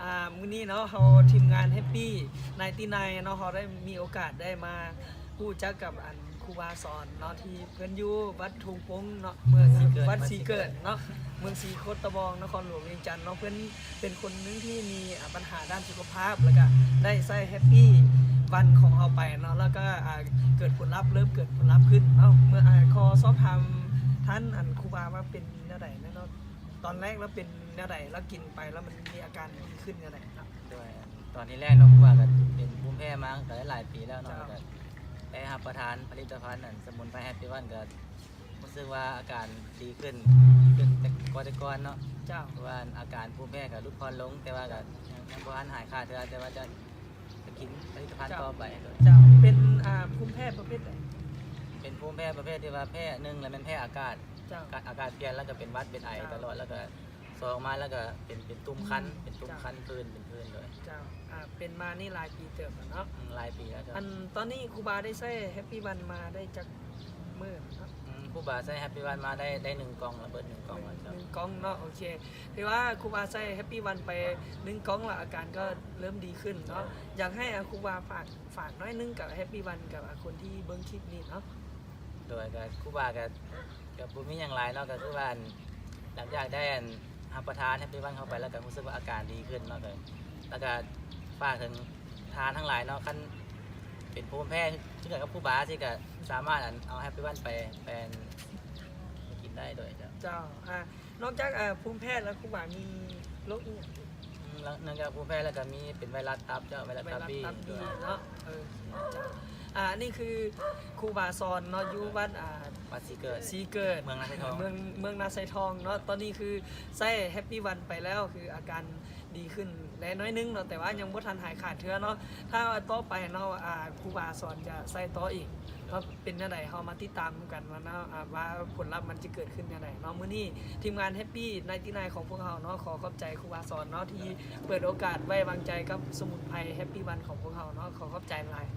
ອ່າ ມື້ນີ້ເນາະ ເຮົາທີມງານ Happy Ninety-nine ເນາະ ເຮົາໄດ້ມີໂອກາດໄດ້ມາຮູ້ຈັກກັບອັນຄູບາສອນເນາະ ທີ່ເພິ່ນຢູ່ວັດທົ່ງປົງເນາະ ເມືອງ ວັດສີເກີດເນາະ ເມືອງສີໂຄດຕະບອງ ນະຄອນຫຼວງວຽງຈັນເນາະ ເພິ່ນເປັນຄົນໜຶ່ງທີ່ມີ ອາ ບັນຫາດ້ານສຸຂະພາບ ແລ້ວກະໄດ້ໃຊ້ Happy One ຂອງເຮົາໄປເນາະ ແລ້ວກະ ອາ ເກີດຜົນລັບ ເລີ່ມເກີດຜົນລັບຂຶ້ນເນາະ ເມື່ອ ອາ ຂໍສອບຖາມທ່ານອັນຄູບາວ່າເປັນແນວໃດແນ່ເນາະ ຕອນແລກລາວເປັນແນວໃດ ລາວກິນໄປແລ້ວມັນມີອາການດີຂຶ້ນແນວໃດເນາະ? ໂດຍ ຕອນທີແລກເນາະ ຄືວ່າກະເປັນພູມແພ້ມາກະຫຼາຍໆປີແລ້ວເນາະ ເຈົ້າ ກະໄດ້ຮັບປະທານຜະລິດຕະພັນອັນສະໝຸນໄພ Happy One ກະຮູ້ສຶກວ່າອາການດີຂຶ້ນ ດີຂຶ້ນກວ່າແຕ່ກ່ອນເນາະ ເຈົ້າ ເພາະວ່າອາການພູມແພ້ກະຫຼຸດຜ່ອນລົງ ແຕ່ວ່າກະຍັງ ຍັງບໍ່ທັນຫາຍຂາດເທື່ອ ແຕ່ວ່າຈະ ຈະກິນຜະລິດຕະພັນ ເຈົ້າ ຕໍ່ໄປ. ເຈົ້າ ເປັນ ອ່າ ພູມແພ້ປະເພດໃດ? ເປັນພູມແພ້ປະເພດທີ່ວ່າແພ້ ໜຶ່ງລະແມ່ນແພ້ອາກາດ ເຈົ້າ ອາກາດປ່ຽນ ແລ້ວກະເປັນຫວັດເປັນໄອ ເຈົ້າ ຕະຫຼອດ ແລ້ວກະສອງມາແລ້ວກະເປັນ ເປັນຕຸ່ມຄັນ ອືມ ເປັນຕຸ່ມ ເຈົ້າ ຄັນ ຜື່ນ ເປັນຜື່ນ ໂດຍ ເຈົ້າ ອ່າ ເປັນມານີ້ຫຼາຍປີເຕີບແລ້ວເນາະ? ອືມ ຫຼາຍປີແລ້ວເຈົ້າ. ອັນຕອນນີ້ຄູບາໄດ້ໃຊ້ Happy One ມາໄດ້ຈັກມື້ແລ້ວເນາະ? ອືມ ຄູບາໃຊ້ Happy One ມາໄດ້ ໄດ້ໜຶ່ງກ່ອງລະ ເບິດໜຶ່ງກ່ອງແລ້ວເຈົ້າ ໜຶ່ງກ່ອງເນາະ ໂອເຄ ຖືວ່າຄູບາໃຊ້ Happy One ໄປໜຶ່ງກ່ອງລະ ອາການກໍເລີ່ມດີຂຶ້ນເນາະ ເຈົ້າ ຢາກໃຫ້ ອ່າ ຄູບາຝາກ ຝາກໜ້ອຍໜຶ່ງກັບ Happy One ກັບ ອ່າ ຄົນທີ່ເບິ່ງຄລິບນີ້ເນາະ? ໂດຍ ກະຄູບາກະ ກະບໍ່ມີຫຍັງຫຼາຍເນາະ ກະຄືວ່າອັນ ຫຼັງຈາກໄດ້ອັນ ຮັບປະທານ Happy One ເຂົ້າໄປແລ້ວກະຮູ້ສຶກວ່າອາການດີຂຶ້ນເນາະ ກະ ແລ້ວກະຝາກເຖິງທ່ານທັງຫຼາຍເນາະ ຄັນເປັນພູມແພ້ຄືກັນກັບຄູບາຊີ້ກະສາມາດອັນເອົາ Happy One ໄປ ໄປອັນ ໄປກິນໄດ້ໂດຍເຈົ້າ. ເຈົ້າ ອ່າ ນອກຈາກ ອ່າ ພູມແພ້ແລ້ວ ຄູບາມີໂລກອີ່ຫຍັງອີກ? ອືມ ນອກຈາກພູມແພ້ແລ້ວກະມີເປັນໄວຣັສຕັບເຈົ້າ ໄວຣັສຕັບບີ ໄວຣັສຕັບບີເນາະ ເອີ ເຈົ້າ ອ່າ ອັນນີ້ຄືຄູບາສອນເນາະ ຢູ່ວັດ ອ່າ ວັດສີເກີດ ສີເກີດ ເມືອງນາຊາຍທອງ ເມືອງ ເມືອງນາຊາຍທອງເນາະ ຕອນນີ້ຄືໃຊ້ Happy One ໄປແລ້ວ ຄືອາການດີຂຶ້ນແລ້ວໜ້ອຍໜຶ່ງເນາະ ແຕ່ວ່າຍັງບໍ່ທັນຫາຍຂາດເທື່ອເນາະ ຖ້າວ່າຕໍ່ໄປເນາະ ອ່າ ຄູບາສອນຈະໃຊ້ຕໍ່ອີກ ວ່າເປັນແນວໃດ ເຮົາມາຕິດຕາມນຳກັນວ່າເນາະ ອ່າ ວ່າຜົນລັບມັນຈະເກີດຂຶ້ນແນວໃດເນາະ. ມື້ນີ້ທີມງານ Happy Ninety-nine ຂອງພວກເຮົາເນາະ ຂໍຂອບໃຈຄູບາສອນເນາະ ທີ່ເປີດໂອກາດໄວ້ວາງໃຈກັບສະໝຸນໄພ Happy One ຂອງພວກເຮົາເນາະ ຂໍຂອບໃຈຫຼາຍ.